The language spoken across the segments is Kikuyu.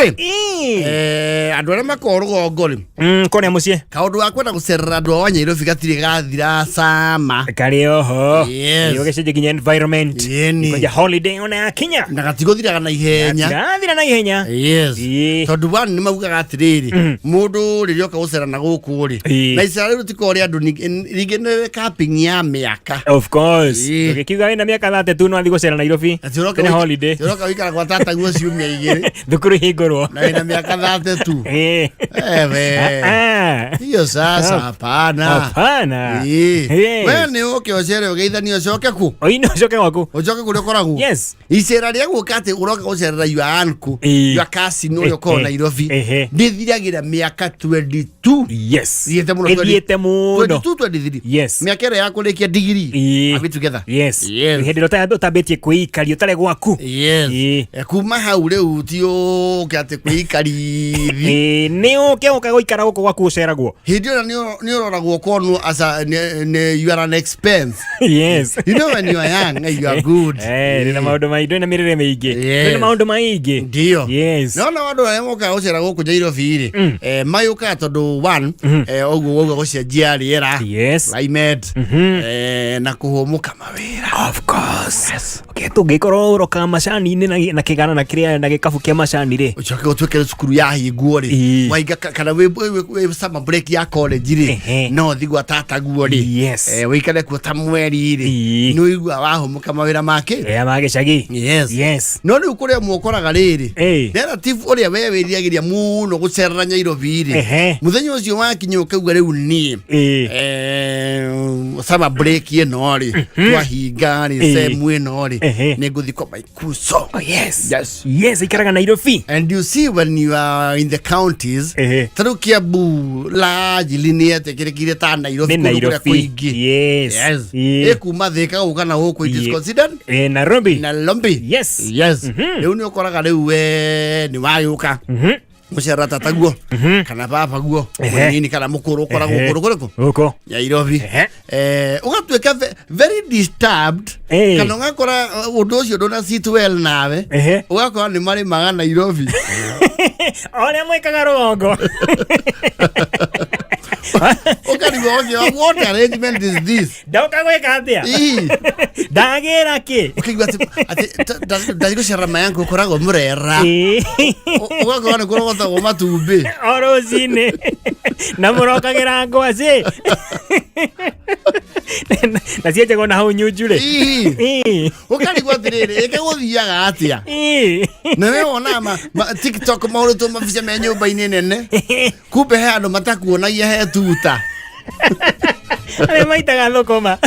Rĩ, Ii. Andũ arĩa makoragwo rũgongo rĩ, Kũrĩa mũciĩ kaũndũ ga kwenda gũcerera andũ a Nyairobi gatirĩ gathira cama. Karĩ oho. Yes. Ũgĩcenjia nginya environment. Yeni. Kwanja holiday ona yakinya. Na gatigũthiraga na ihenya. Gathira na ihenya. Yes. Ii. Tondũ one nĩ maugaga atĩrĩrĩ, mũndũ rĩrĩa oka gũcera na gũkũ rĩ, na icera rĩu tiko rĩa andũ rĩngĩ nĩ camping ya mĩaka. Of course. Ii. Ũgĩkiuga wĩna mĩaka 32 no athiĩ gũcera Nairobi. Atĩ ũroka Nĩ holiday. Ũroka wĩikara gwa tataguo ciumia 2. Thukuru ihingũrwo. Na wĩna mĩaka 32. Ewe. Ah. Hiyo sasa hapana. Hapana. Ii. Yes. We nĩ ũke ũcere ũgeithanie ũcoke ku. Oino ũcoke gwaku. Ũcoke kũrĩa ũkoragwo. Yes. Icera rĩa gũka atĩ ũroka gũcerera your uncle, your cousin ũrĩa ũkoragwo Nairobi. Ndĩthiragĩra mĩaka 22. Yes. Thiĩte mũno. Ĩthiĩte mũno. 22, 23. Yes. Mĩaka ĩrĩa ya kũrĩkia digiri. Are we together? Yes. Yes. Hĩndĩ ĩrĩa ũtambĩtie kwĩikaria ũtarĩ gwaku. Yes. Kuma hau rĩu ti ũke atĩ kwĩikarithi. Nĩ ũke ũka gũikara gũkũ gwaku ũceragwo. Hĩndĩ ĩyo nĩ ũroragwo ũkonwo as a you are an expense. Yes. You know when you are young, you are good. Ndĩ na maũndũ maingĩ, ndĩ na mĩrĩre mĩingĩ. Yes. Ndĩ na maũndũ maingĩ. Ndio. Yes. Nona andũ arĩa mokaga gũcera gũkũ Nairobi rĩ, mayũkaga tondũ one, ũguo wauga gũcenjia rĩera. Yes. Climate. Na kũhũmũka mawĩra. Of course. Okay, tũngĩkorwo ũrokaga macani-inĩ na kĩgana na kĩrĩa na gĩkabu kĩa macani rĩ. Ũcoke ũtuĩke cukuru yahingwo rĩ, wainga kana wĩ summer break ya college rĩ, no ũthiĩ gwa tataguo rĩ, wĩikare kuo ta mweri rĩ, nĩ ũigua wahũmũka mawĩra make. Ĩa ma gĩcagi. Yes. Yes. No rĩu kũrĩa mwokoraga rĩrĩ, relative ũrĩa we wĩriragĩria mũno gũcerera Nairobi rĩ, mũthenya ũcio wakinya ũkauga rĩu niĩ, summer break ĩno rĩ, twahinga rĩ, semu ĩno rĩ, nĩ ngũthiĩ kwa maikuso. Oh, yes. Yes. Yes, ikaraga Nairobi. And you see when you are in the counties, ta rĩu Kiambu largely nĩ etĩkĩrĩkire ta Nairobi Nĩ kũndũ kũrĩa Nairobi. kũingĩ. Yes. Yes. Ĩkuma Thĩka gũka na gũkũ, it is considered Nairobi. Nairobi. Yes. Yes. Rĩu nĩ ũkoraga rĩu we nĩ wagĩũka gũcera tataguo kana baba guo, mũnini kana mũkũrũ ũkoragwo kũndũ kũrĩkũ? Gũkũ. Nairobi. Ũgatuĩka very disturbed, kana ũgakora ũndũ ũcio ndũna sit well nawe. Ũgakora nĩ marĩmaga Nairobi. Ũrĩa mwĩkaga rũgongo. Ũkarigwo, okay, what arrangement is this? Ndoka gwĩka atĩa? Ii. Ndagĩra kĩ? Ũkaigua atĩ ndathi gũcera mayangu ũkoragwo mũrera. Ũgakora nĩ kũrogotagwo matumbĩ. O rũcinĩ na mũrokagĩra ngwacĩ na cienjagwo na hau nyunju rĩ. Ũkarigwo atĩrĩrĩ, ĩke gũthiaga atĩa? Na we wonaga TikTok mahũrĩtwo mabica me nyũmba-inĩ nene, kumbe he andũ matakuonagia he tuta. Arĩa maitaga thũkũma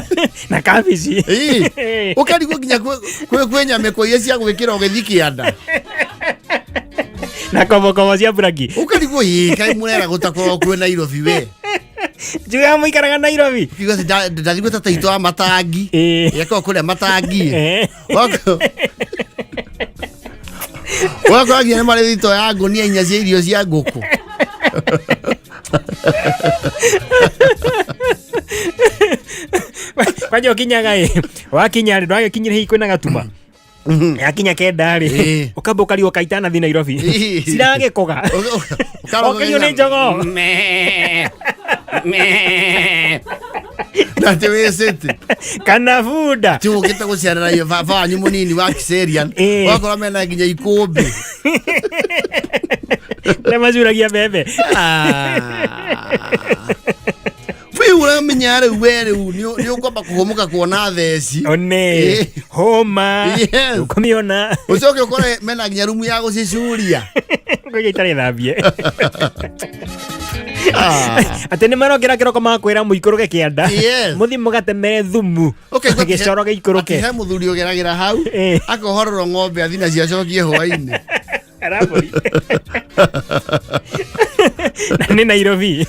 na kabici. Ũkarigwo nginya kwĩ nyamĩkwa iria cia gwĩkĩra ũgĩthiĩ kĩanda. Na kobokobo cia buraki. Ũkarigwo, ĩ kaĩ mũrera gũtakoragwo kwĩ Nairobi we? Njugaga mũikaraga Nairobi. Kiuga atĩ ndathiĩ gwĩ tata itũ wa matangi. Yakorwo kũrĩa matangi. Ũgakora nginya nĩ marĩ thito ya ngũnia 4 cia irio cia ngũkũ. Kwanja ũkinyaga ĩ wakinya rĩ, ndwagĩkinyire hihi kwĩna gatuma yakinya 9 rĩ, ũkamba ũkarigwo kaitana thi Nairobi ciragĩkũga. Ũkĩrio nĩ njogoo. Na atĩ wĩ city. Kana bunda. Ti ũkĩte gũcerera iyo baba wanyu mũnini wa Kiserian, ũgakora mena nginya ikũmbĩ. Arĩa macuragia mbembe. Rĩu ũramenya rĩu we rĩu nĩ ũkwamba kũhũmũka kuona theci. One. Homa. Yes. Ũkũmĩona. Ũcoke ũkore mena nginya rumu ya gũcicuria. Ngoja itarĩ thambie. Atĩ nĩ marokĩra kĩroko makwĩra mũikũrũke kĩanda. Yes. Mũthiĩ mũgatemere thumu. Ũkaigua atĩ Gĩcoro gĩikũrũke. Atĩ he mũthuri ũgeragĩra hau, akohorerwo ng'ombe athi nacio acokie hwainĩ. Arabori. Na nĩ Nairobi.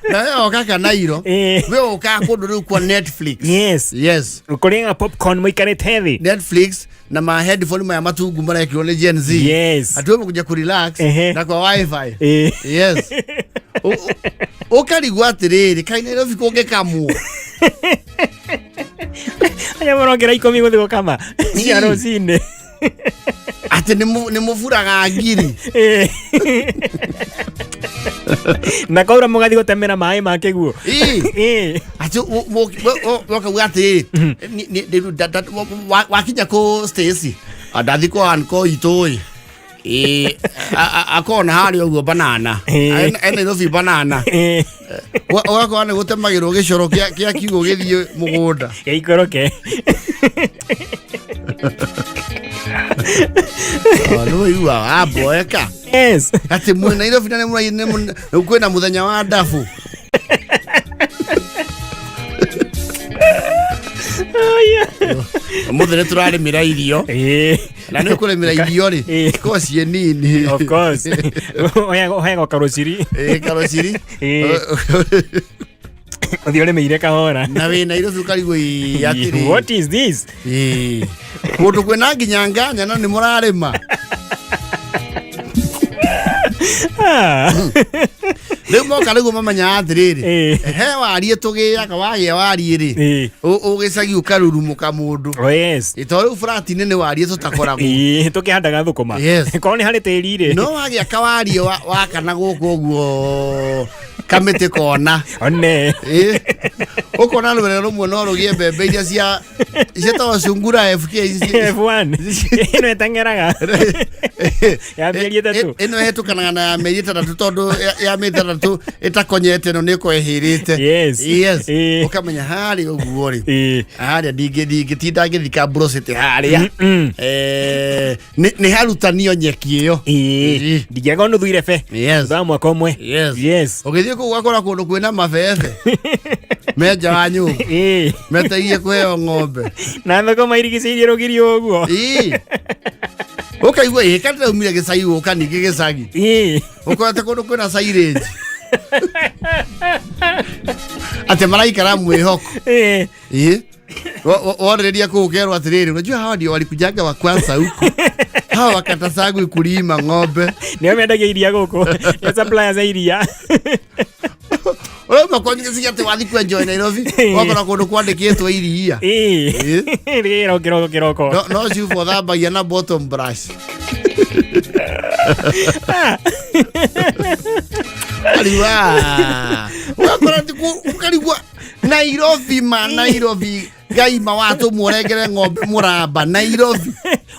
Na we okaga Nairo. We ũkaga kũndũ rĩu kwa Netflix. Yes. Yes. Kũrĩaga popcorn mũikarĩte thĩ. Netflix na ma headphone maya matungu marekĩrwo nĩ Gen Z. Yes. Atuwe mũkuja kurelax na kwa wifi. Yes. Ũkarigwo atĩrĩrĩ, kaĩ Nairobi kũngĩkamwo? Arĩa marokĩra 10 gũthiĩ gũkama cia rũcinĩ. Atĩ nĩ mũburaga ngiri. Na kwaura mũgathiĩ gũtemera maĩ ma kĩguũ. Ĩĩ. Atĩ wakauga atĩrĩrĩ, wakinya kũ Stacy, ndathi kwa anko itũ ĩ. Ĩĩ, akona harĩa ũguo banana. E Nairobi banana. Ũgakora nĩ gũtemagĩrwo gĩcoro kĩa kiugũ gĩthiĩ mũgũnda. Gĩikũrũke. Nĩ ũigua wamboeka. Yes. Atĩ mwĩ Nairobi na nĩ kwĩna mũthenya wa ndabu. Ũmũthĩ nĩ tũrarĩmĩra irio. Na nĩ ũkũrĩmĩra irio rĩ, korwo ciĩ nini. Of course. Ũheagwo karũciri. Karũciri. Ũthiĩ ũrĩmĩire kahora. Na wĩ Nairobi ũkarigwo ĩ atĩrĩ. What is this? Kũndũ kwĩna nginya nganya na nĩ mũrarĩma. Rĩu moka rĩu mamenya atĩrĩrĩ, he wariĩ tũgĩaga, wagĩa wariĩ rĩ, ũgĩcagi ũkarurumũka mũndũ. Oh, yes. Tondũ rĩu flat-inĩ nĩ wariĩ tũtakoragwo. Tũkĩhandaga thũkũma. Yes. Korwo nĩ harĩ tĩri rĩ. No wagĩa kawariĩ wakana gũkũ ũguo kamĩtĩ kona. One. Ũkona rwere rũmwe no rũgĩe mbembe iria cia ciĩtagwo sungura FK ici F1. Ĩno ĩteng'eraga. Ya mĩeri ĩtatũ. Ĩno ĩhetũkanaga na ya mĩeri ĩtandatũ tondũ ya mĩeri ĩtandatũ ĩtakonyete ĩno nĩ ĩkorwo ĩhĩrĩte. Yes. Yes. Ũkamenya harĩa ũguo rĩ. Harĩa ndingĩtinda ngĩthika mburocĩtĩ harĩa. Nĩ harutanio nyeki ĩyo. Ndingĩaga nuthu irebe. Yes. Thutha wa mwaka ũmwe. Yes. Yes. Ũgĩthiĩ kũu ũgakora kũndũ kwĩna mabebe me nja wa nyũmba. Metereire kũheo ng'ombe. Na thũkũma irigicĩirie rũgiri ũguo. Ũkaigua ĩ kana ndĩraumire gĩcagi gũka ningĩ gĩcagi. Ũkorete kũndũ kwĩna silage. Atĩ maraikara mwĩhoko. Worĩrĩria kũu ũkerwo atĩrĩrĩ, unajua hawa ndio walikujanga wa kwanza huku, hawa wakatasagwi kulima ng'ombe. Nĩo mendagia iria gũkũ. Nĩo suppliers a iria. Ũrauma kwanyu gĩcagi atĩ wathiĩ kwenjoy Nairobi, wakora kũndũ kwandĩkĩtwo iria. Rĩrĩro kĩroko kĩroko. No cuba ũthambagia na bottom brush. Karigwa. Ũgakora ũkarigwa Nairobi ma Nairobi Ngai ma watũmwo ũrengere ng'ombe mũramba Nairobi.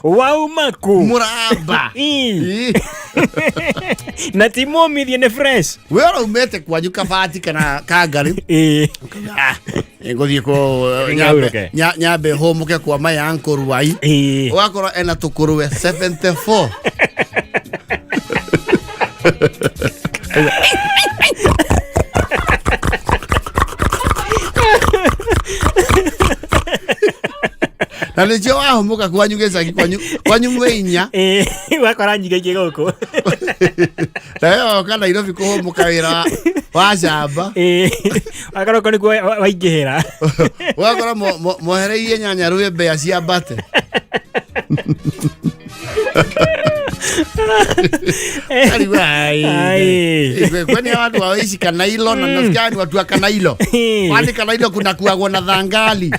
Wauma kũ? Mũramba. Na ti mũmithie nĩ fresh. We ũraumĩte kwanyu kabati kana kangarĩ. Ngũthiĩ kũ Ng'aurũke. nyambe hũmũke kwa maya uncle Ruai. Ũgakora ena tũkũrwe 74. Na nĩcio wahũmũka kwanyu gĩcagi kwanyu kwanyu mwĩ inya. Wakora nyingĩ ingĩ gũkũ. Na we woka Nairobi kũhũmũka wĩra wa camba. Wakora ũko nĩkuo waingĩhĩra. Ũgakora mohereirie nyanya rwĩ mbea ciambate. Karibu, ai. Ai. Kwani watu hawaishi Kanailo na nasikia ni watu wa Kanailo. Kwani Kanailo kuna kuagwo na thangali.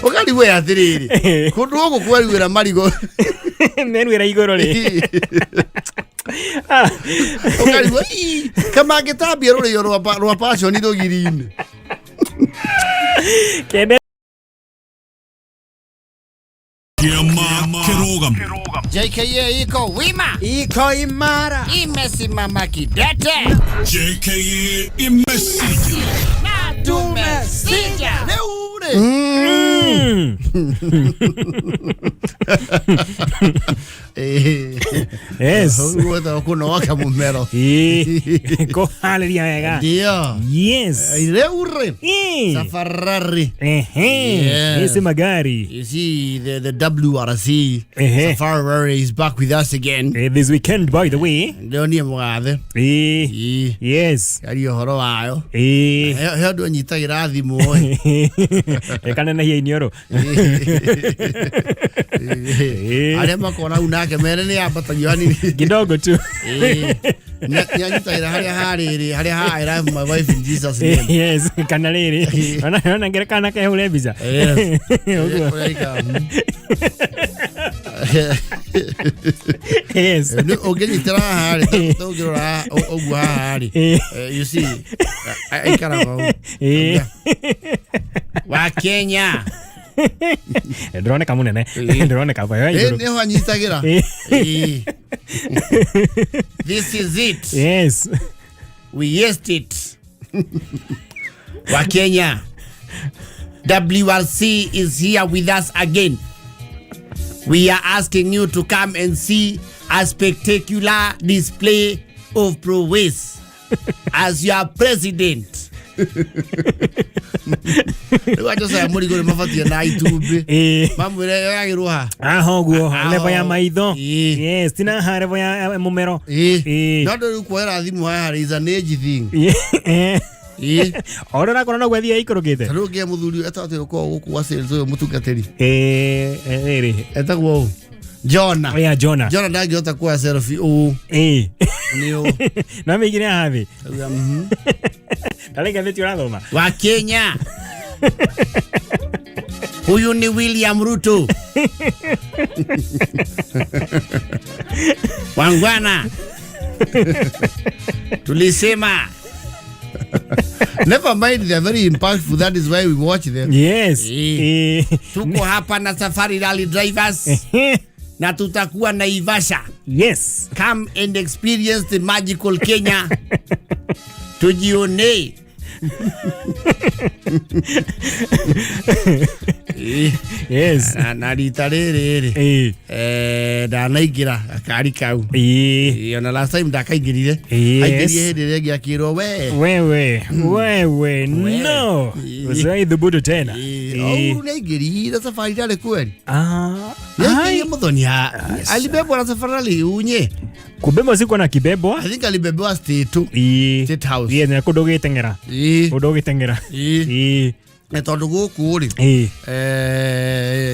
Ũkarigwo atĩrĩrĩ, kũndũ gũkũ kweruĩra marigũ. Meruĩra igũrũ rĩ. Ũkarigwo, ii, kama angĩtambia rũrĩo rwa passion rũgiri-inĩ. Kende Kĩama kĩrũgamu. JKA iko wima, iko imara, imesimama kidete. JKA imesija na tumesija. Leo ule. Yes. Ũguo kũnoga mũmero. Kũharĩria wega. Ndio. Yes. Rĩu rĩ. Safarari. Ehe. Yes. Hizi magari. You see the WRC. Safari is back with us again. This weekend, by the way. Ndio niĩ mũgathe. Yes. Aria ũhoro wayo. He andũ anyitagĩra thimũ ĩ. Ĩkanenehia iniũrũ. Arĩa makona hau nake mere nĩ ambatagio hanini. Kidogo tu. Nĩ anyitagĩra harĩa harĩrĩ, harĩa ha I love my wife in Jesus name. Yes, kana rĩrĩ. Ona ona ngere kana kehũre mbica. Yes. Ũguo. Ũrĩa ikaga, Yes. Ũngĩnyitĩra haha rĩ, ũngĩrora ũguo haha rĩ, you see, aikaraga ũũ. Wa Kenya. Ndĩroneka mũnene. Ndĩroneka vayo igũrũ. Nĩho anyitagĩra. This is it. Yes. We yesed it. Wa Kenya. WRC is here with us again. We are asking you to come and see a spectacular display of prowess as your president. Rĩu Josiah Mũrigo nĩ mabatie na itumbĩ. Mamwĩre yoyagĩrwo ha. Aha ũguo. Aho. Level ya maitho. Yes, tina haha level ya mũmero. No ndũ rĩu kuoera thimũ haha is an age thing. O ũrĩa ũrakora noguo athiĩ aikũrũkĩte. Ta rĩu ũngĩa mũthuri etagwo atĩa ũkoragwo gũkũ wa sales ũyũ mũtungatĩri? Rĩrĩ. Etagwo ũ? Jona. Yeah, Jona. Jona ndangĩhota kuoya selfie ũũ. Nĩ ũũ. No mĩigire haha thĩ. Auga, Ndarĩ ngathĩti ũrathoma. Wa Kenya. Huyu ni William Ruto. Wangwana. Tulisema. Never mind, they are very impactful. That is why we watch them. Yes. Tuko hapa na Safari Rally drivers. Na tutakuwa Naivasha. Yes. Come and experience the magical Kenya. Tujione. Yes. Na rita rĩrĩ rĩ. Ndanaingĩra gakari kau. Ona last time ndakaingĩrire. Aingĩrire hĩndĩ ĩrĩa ĩngĩ akĩrwo we. Wewe, wewe, no. Usiwahi thubutu tena. Ũru nĩaingĩrire Safari Rally kweli. Nĩaingĩrire Muthoni. Alibebwa na Safari Rally unye. Kubebwa sikuwa na kibebwa. I think alibebewa state. State House. Na kũndũ gĩteng'era. Kũndũ gĩteng'era. Na tondũ gũkũ rĩ,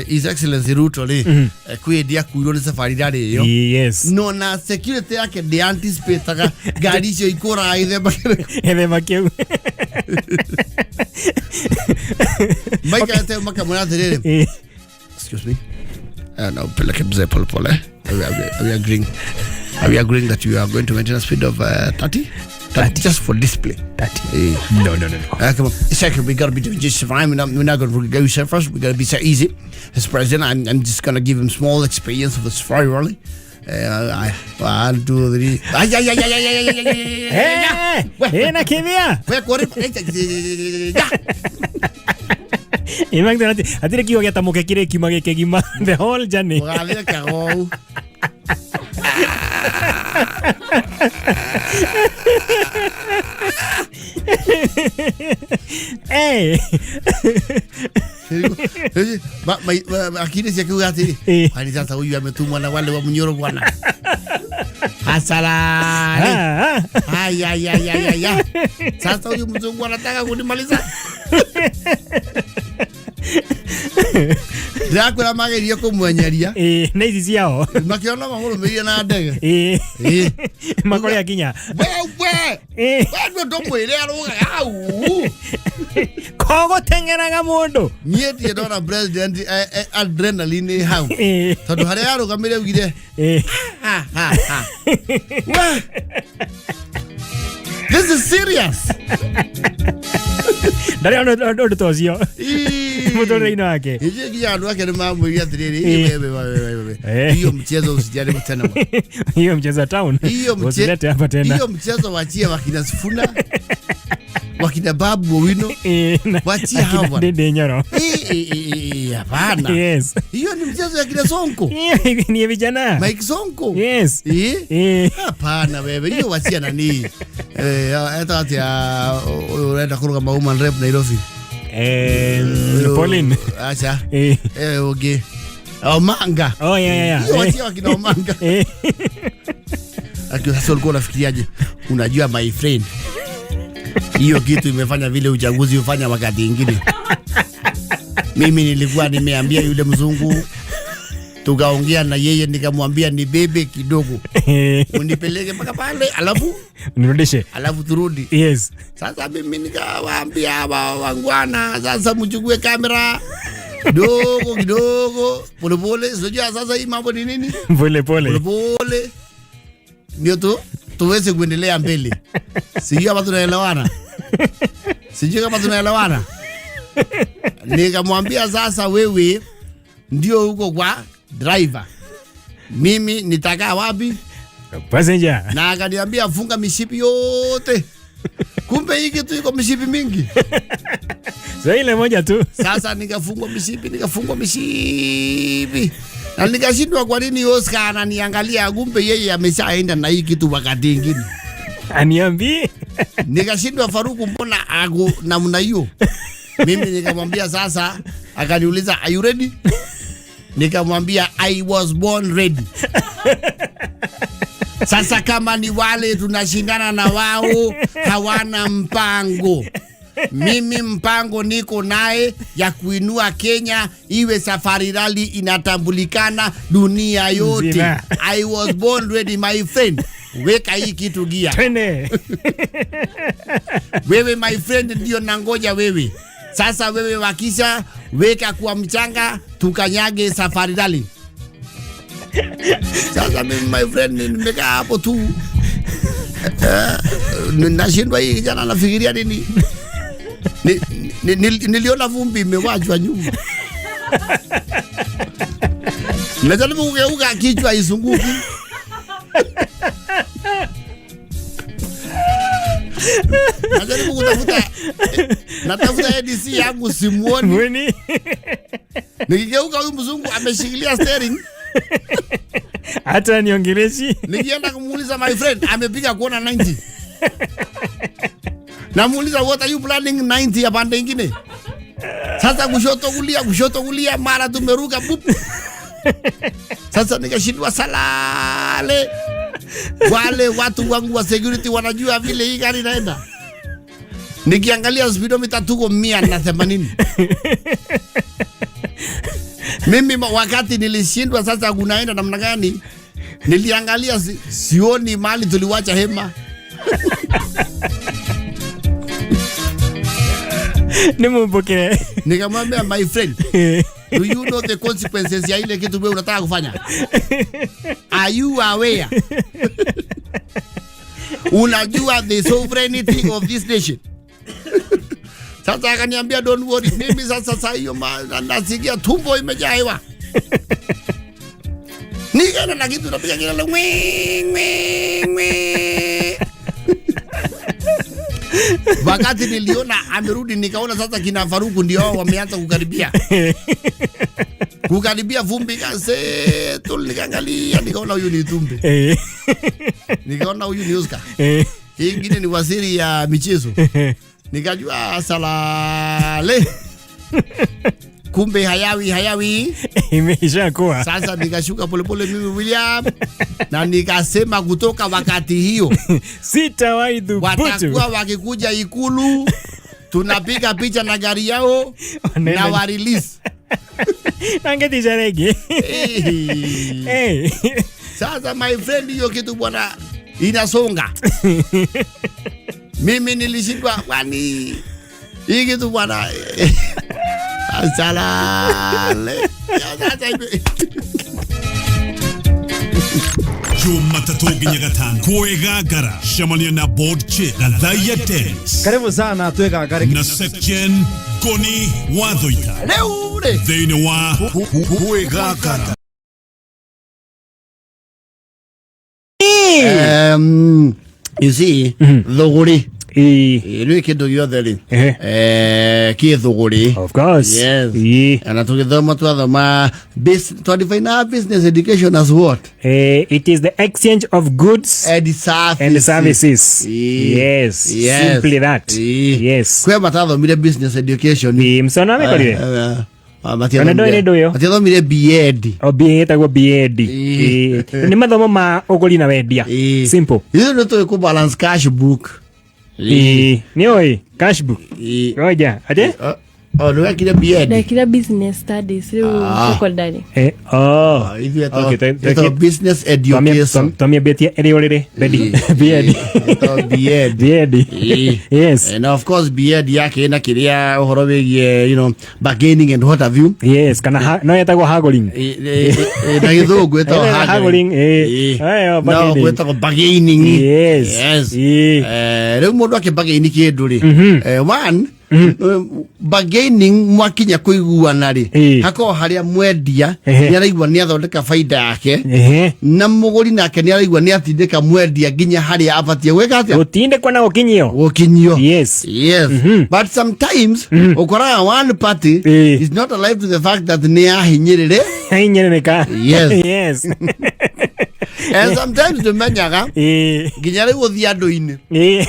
His Excellency Ruto rĩ, kwĩ hĩndĩ akuirwo nĩ Safari Rally ĩyo. Yes. No na security yake ndĩ anticipataga ngari icio ikũraga gĩthemba kĩrĩkũ. Gĩthemba kĩu. Maikarĩte makamwĩra atĩrĩrĩ. Excuse me. No, peleke mzee pole pole. Are we agreeing? Are we agreeing that you are going to maintain a speed of 30? 30 just for display. 30. No, no, no, no. Come on. Second, we got to be doing just fine. We're not going to go so fast. We got to be so easy. As president, I'm just going to give him small experience of the Safari Rally. 1, 2, 3. Ay, ay, ay, ay, ay, ay, ay, ay, ay, ay. Nakimbia. We, kore. Atire kiugo gĩatamũke kĩrĩ kiuma gĩkĩgima the whole journey. Ũgathĩka ũũ. Akili ciake uga atĩrĩ, kwani sasa huyu ametumwa na wale wa Munyoro bwana. Hasalani. Ay, ay, ay, ay, ay, ay. Sasa huyu mzungu anataka kunimaliza. Ndĩrakwĩra magerie kũmwenyeria. Na ici ciao. Makĩona mamũrũmĩrĩire na ndege. Makore akinya. Wewe. We ndũmwĩre arũga hau. Kogũteng'eraga mũndũ. Niĩ ndirĩ ndona president adrenaline ĩ hau. Tondũ harĩa arũgamire augire. Ha, ha, ha. We. This is serious. Ndarĩ ona ũndũ ta ũcio. Mũtũrĩre-inĩ wake. Ithuĩ nginya andũ ake nĩ mamwĩrire atĩrĩrĩ, wewe, wewe, wewe. Hiyo mchezo usijaribu tena. Hiyo mchezo town. Usilete hapa tena. Hiyo mchezo wachie wakina Sifuna. Wakina Babu Owino. Wachie hawa. Ndindi Nyoro. Hapana. Yes. Hiyo ni mchezo ya kina Sonko. Ni vijana. Mike Sonko. Yes. Hapana wewe, hiyo wachia nani? Eta atia unaenda kũrũgama woman rep Nairobi. Pauline. Acha. Okay. Omanga. Oh, yeah, yeah, yeah. Hiyo wachia wakina Omanga. Akiwa sasa ulikuwa unafikiriaje? Unajua my friend. Hiyo kitu imefanya vile uchaguzi ufanya wakati mwingine. Mimi nilikuwa nimeambia yule mzungu, tukaongea na yeye nikamwambia ni bebe kidogo. Unipeleke mpaka pale alafu nirudishe. Alafu turudi. Yes. Sasa mimi nikawaambia hawa wangwana, sasa mchukue kamera. Kidogo kidogo, polepole. Unajua sasa hii mambo ni nini? Pole pole. Polepole ndio tu tuweze kuendelea mbele. Sijui kama tunaelewana, sijui kama tunaelewana. Nikamwambia sasa, wewe ndio huko kwa driver, mimi nitakaa wapi? Passenger. Na akaniambia funga mishipi yote. Kumbe hii kitu iko mishipi mingi. So ile moja tu. Sasa nikafungwa mishipi, nikafungwa mishipi na nikashindwa kwa nini Oscar ananiangalia, kumbe yeye ameshaenda na hii kitu wakati ingine. Aniambie. Nikashindwa Faruku, mbona ako namna hiyo? Mimi nikamwambia sasa, akaniuliza are you ready? Nikamwambia I was born ready. Sasa kama ni wale tunashindana na wao hawana mpango, mimi mpango niko naye ya kuinua Kenya iwe Safari Rally inatambulikana dunia yote. Nzima. I was born ready my friend. Weka hii kitu gia. Twende. Wewe my friend, ndio nangoja wewe. Sasa wewe wakisha weka kwa mchanga tukanyage Safari Rally. Sasa mimi my friend nimekaa hapo tu, nashindwa hii kijana anafikiria nini? Niliona vumbi imewachwa nyuma. Najaribu kugeuka kichwa isunguki. Najaribu kutafuta, natafuta ADC yangu simuoni. Mweni. Nikigeuka huyu mzungu ameshikilia steering. Hata niongeleshi. Nikienda kumuuliza my friend, amepiga kuona 90. Namuuliza what are you planning 90 ya pande ingine? Sasa kushoto kulia, kushoto kulia, mara tumeruka bup. Sasa nikashindwa salale. Wale watu wangu wa security wanajua vile hii gari inaenda. Nikiangalia speedometer tuko 180. Mimi wakati nilishindwa sasa kunaenda namna gani, niliangalia sioni mali tuliwacha hema. Nimumpokee. Nikamwambia my friend, do you know the consequences ya ile kitu wewe unataka kufanya? Are you aware? Unajua the sovereignty of this nation? Sasa akaniambia don't worry. Mimi sasa saa hiyo nasikia tumbo imejaa hewa. Nikaenda na kitu napiga kelele ngwe ngwe ngwe. Wakati niliona amerudi, nikaona sasa kina Faruku ndio hao wameanza kukaribia. Kukaribia vumbi kase, nikaangalia nikaona huyu ni Tumbe. Nikaona huyu ni Oscar. Hii ingine ni waziri ya michezo. Nikajua salale. Kumbe hayawi hayawi. Imeisha kuwa. Sasa nikashuka polepole mimi William, na nikasema kutoka wakati hiyo sitawahi dhubutu. Watakuwa wakikuja Ikulu tunapiga picha na gari yao na wa release. Angetisha rege. Hey. Sasa my friend, hiyo kitu bwana inasonga. Mimi nilishindwa kwani hii kitu bwana. Asalale. Jumatatu nginya gatano kwegangara cemania na board chair Gathaiya Dennis. Karibu sana twegangare na Section Goni Wathoita. Leo ule. Thĩinĩ wa kwegangara. You see, thũgũrĩ. Rĩu kĩndũ gĩothe rĩ, kĩ thũgũrĩ. Of course. Yes. Na tũgĩthoma twathoma twadefine business education as what? It is the exchange of goods and services. And services. Yes. Yes. Simply that. Yes. Kwĩ matathomire business education. Msona amekorire? Ona ndoĩ nĩ ndũĩ yo? Matiathomire B.Ed. O B.Ed ĩtagwo B.Ed. Nĩ mathomo ma ũgũri na wendia. Simple. Ithuĩ nĩ tũĩ kũ balance cash book. Nĩ ũĩ cash book. Ngoja, ate? Oh, nĩ wekire B.Ed? Ndekire business studies rĩu Ah. secondary. Eh, oh. Ah, ithuĩ Okay, ĩtagwo business education. Twamĩambĩtie ĩrĩ ũrĩrĩ bendi B.Ed. Ĩtagwo B.Ed. B.Ed. Ĩĩ. Yes. And of course B.Ed yake ĩna kĩrĩa ũhoro wĩgiĩ bargaining and what have you. Yes, kana no yetagwo haggling. Na gĩthũngũ ĩtagwo Ĩtagwo haggling, ĩĩ. Ĩĩ. Ayo, No, bargaining. gwĩtagwo bargaining. Yes. Yes. Ĩĩ. Rĩu mũndũ akĩbargain kĩndũ rĩ, one, bargaining mwakinya kũiguana rĩ, Ĩĩ. hakorwo harĩa mwendia Ehe. nĩ araigua nĩ athondeka baida yake, Ehe. na mũgũri nake nĩ araigua nĩ atindĩka mwendia nginya harĩa abatiĩ gwĩka atĩa. Gũtindĩkwo na gũkinyio. Gũkinyio. Yes. Yes. But sometimes ũkoraga one party Ĩĩ. is not alive to the fact that nĩ ahinyĩrĩrĩ. Hinyĩrĩrĩka. Yes. Yes. And sometimes ndũmenyaga Ĩĩ. nginya rĩu ũthiĩ andũ-inĩ. Ĩĩ.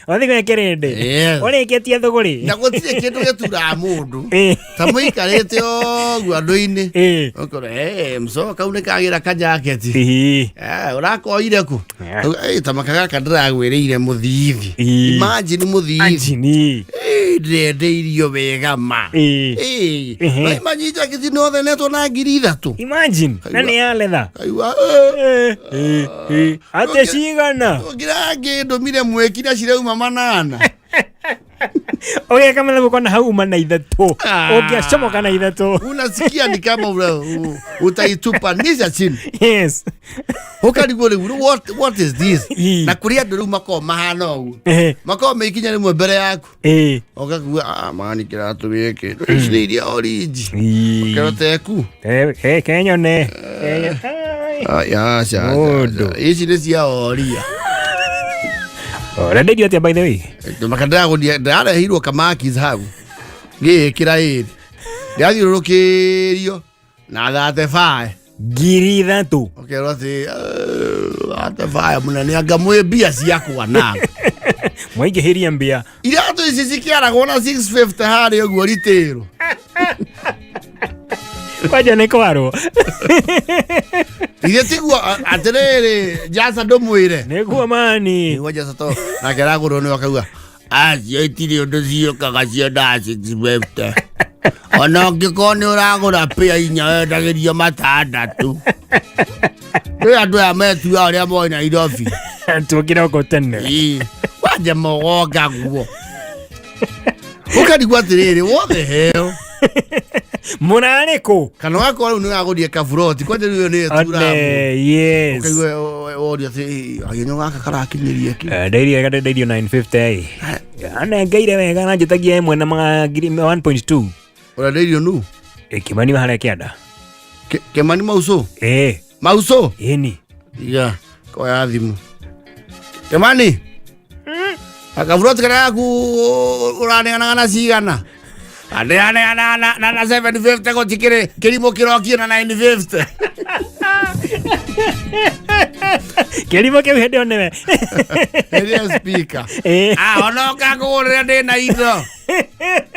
Wathiĩ gwĩ kĩrĩndĩ. Yes. Ũrĩkĩtie thũgũrĩ. Na gũtirĩ kĩndũ gĩturaga mũndũ Ĩĩ. ta mũikarĩte ũguo andũ-inĩ, Ĩĩ. ũkora, "Eh, mco kau nĩ kagĩra kajaketi." Ĩĩ. Eh, ũrakoire kũ? Yeah. Eh, ta maka gaka ndĩragwĩrĩire mũthiithi. Ĩĩ. Imagine mũthiithi. Anjini. Eh, ndĩrendeirio wega ma. Ĩĩ. Eh, Ehe. imagine jaketi nothe netwo na 3000. Imagine. Na nĩ ya letha. Kaigua, eh, Eh, eh, eh. Atĩ cigana. Ũngĩrangĩ ndũmire mwĩki na cirauma 800. Ũgeka mathabu kona hau uma na ithatũ. Ah. Ũngĩacomoka na ithatũ. Unasikia ni kama utaitupanisha chini. Yes. Ũkarigwo rĩu what is this? Ii. Na kũrĩ andũ rĩu makoragwo mahana ũguo. Eh, Makoragwo me ikinya rĩmwe mbere yaku. eh. Ũgakua, ah, mani kĩratũ gĩkĩ. Ici nĩ iria orinji. Ii. Kĩroteku. Eh, eh, kenyone. Kenyo- Ai. Ai, aca, aca, Mũndũ. aca. Ici nĩ cia oria. Ũrenderio atĩa by the way? Maka ndĩragũria ndĩrareheirwo kamakis hau. Ngĩĩkĩra ĩrĩ. Ndĩrathiũrũrũkĩrio na 35. 3000. Ũkerwo atĩ 35 mũnene anga mwĩ mbia ciakwa na. Mwaingĩhĩria mbia. Iratũ ici cikĩaragwo na 650 harĩa ũguo ritĩrwo. Kwanja nĩ kwarwo. Ithe tiguo atĩrĩrĩ Jasa ndũmwĩre. Nĩguo mani. Nĩguo Jasa to nake aragũrwo nĩ akauga acio itirĩ ũndũ ciũkaga ciendaga 650. Ona ũngĩkorwo nĩ ũragũra pĩa inya wendagĩrio 600. Kwĩ andũ aya metuaga ũrĩa moĩ Nairobi. Tuokire oko tene. Ĩĩ. Kwanja mũgonga guo. Ũkarigwo atĩrĩrĩ, what the hell? Mũrarĩ kũ? Kana ũgakorwo rĩu nĩ ũragũria kaburoti kwanja rĩu ĩyo nĩyo ĩturaga mũndũ. Ate, yes. Ũkaigua woria atĩ agĩnyũ gaka karakinyĩria kĩ. Eh, ndairio wega ndairio 950 ĩ. Anengeire wega na njĩtagia ĩmwe na 1.2. Ũrendeirio nũ? Kĩmani wa harĩa kĩanda. Kĩmani Mauso? Ĩ. Mauso? Ĩni. Iga, koya thimũ. Kĩmani? Akaburoti karĩa gaku ũraneanaga na cigana? Andĩraneana na 750 gũtikĩrĩ kĩrimũ kĩrokie na 950. Kĩrimũ kĩu hĩndĩ ĩyo nĩwe. Ĩrĩa speaker. Ĩ. Ah, ona ũkakũgũrĩra ndĩ na indo.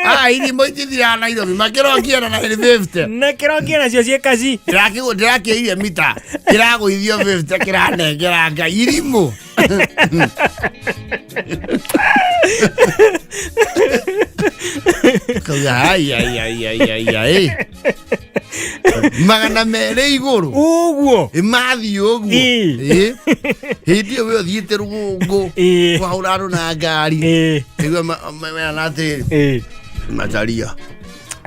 Ah, irimũ itithiraga Nairobi makĩrokie na 950. Na kĩrokie nacio ciĩ kaci. Ndĩrakĩirie mita kĩragũithio 50 kĩranengera Ngai irimũ. Kauga ai ai ai ai ai ai. 200 igũrũ. Ũguo. Ĩmathiĩ ũguo. Ĩ. Ĩ. Hĩndĩ ĩyo we ũthiĩte rũgũngũ. Ĩ. Kwahũra andũ na ngari. Ĩ. Ĩgua merana atĩrĩrĩ. Ĩ. Macaria.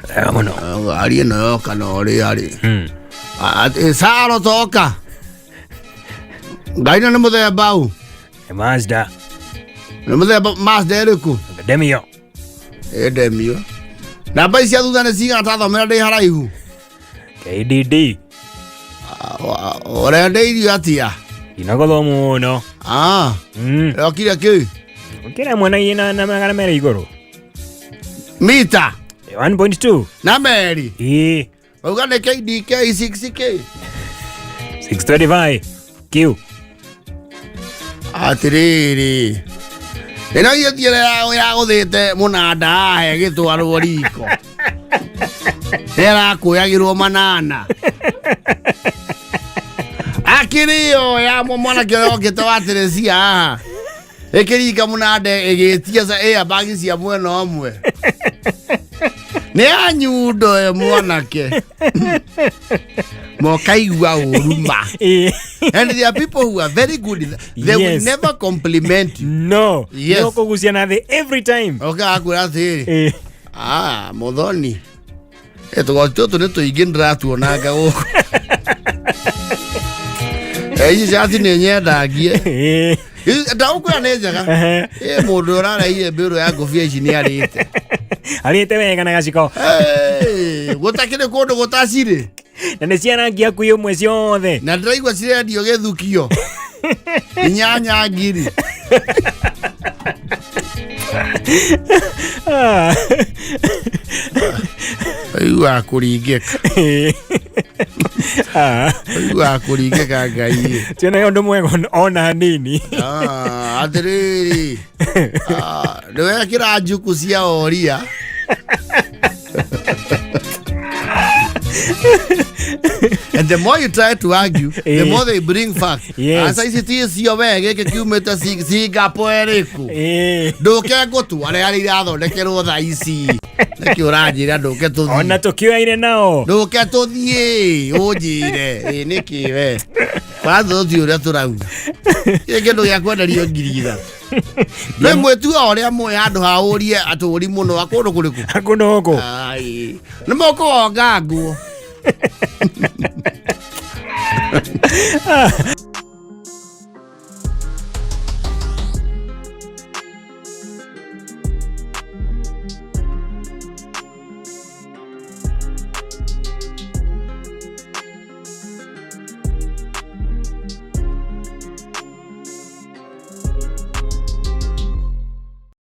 Wega mũno. Ngari ĩno yoka na ũrĩa rĩ. Saro toka. Ngari ĩno nĩ mũthemba ũ? Mazda. Nĩ mũthemba Mazda ĩrĩkũ? Demio. Ĩ Demio. Namba ici cia thutha nĩ cigana tathomera ndĩ haraihu? KDD. Ũrendeirio atĩa? Inogotho mũno. Ah, yokire kĩ? Kĩra mwena na 200 igũrũ. Mita 1.2. na meri. Ĩ. Wauga nĩ KDK 6K. 625. Q. Atĩrĩrĩ. Ĩno ithiĩ yagũthĩte mũnanda haha ĩgĩtwarwo riko. Ĩrakũyagĩrwo 800. Akĩrĩ yo ya mwanake ũrĩa okĩte wa Teresia haha. Ĩkĩringa mũnanda ĩgĩtia airbag cia mwena ũmwe. Nĩ ya nyundo ĩyo mwanake. Mokaigua ũru ma. And there are people who are very good. They will never compliment you. No. Yes. Nĩ ũkũgucia na thĩ every time. Oka akwĩra atĩrĩrĩ. Ah, Muthoni. Eh, tũgoti tũtũ nĩ tũingĩ ndĩratuonanga gũkũ. Eh, ici cati nĩ nyendangie. Ndagũkwĩra nĩ njega. Ĩ mũndũ ũrarehire mbĩrũ ya ngũbia ici nĩ arĩte. Arĩte wega na gaciko. Hey, gũtakĩrĩ kũndũ gũtacirĩ. Na nĩ cia rangi hakuhĩ ũmwe ciothe. Na ndĩraigua cirendio gĩthukio. Inyanya ngiri. Ũiguaga kũringĩka. Ũiguaga kũringĩka Ngai. Tiona ũndũ mwega ona hanini. Ah, atĩrĩrĩ. Ah, nĩwekĩra njuku cia oria. And the more you try to argue, the more they bring facts. Aca ici ti cio we gĩkĩ kiumĩte Singapore ĩrĩkũ? Ndũke ngũtware harĩa irathondekerwo thaa ici. Nĩkĩ ũranjĩra ndũke tũthiĩ? Ona tũkĩoyaine nao. Ndũke tũthiĩ ũnjĩre. Ĩ nĩkĩ we? Kwanza ũthiĩ ũrĩa tũrauga. Gĩkĩ kĩndũ gĩa kwenderio 3000. Nĩ mwĩtua ũrĩa mũĩ handũ ha ũrie atũri mũno akũndũ kũrĩkũ? Kũndũ gũkũ. Ai. Nĩ mũkũhonga nguo.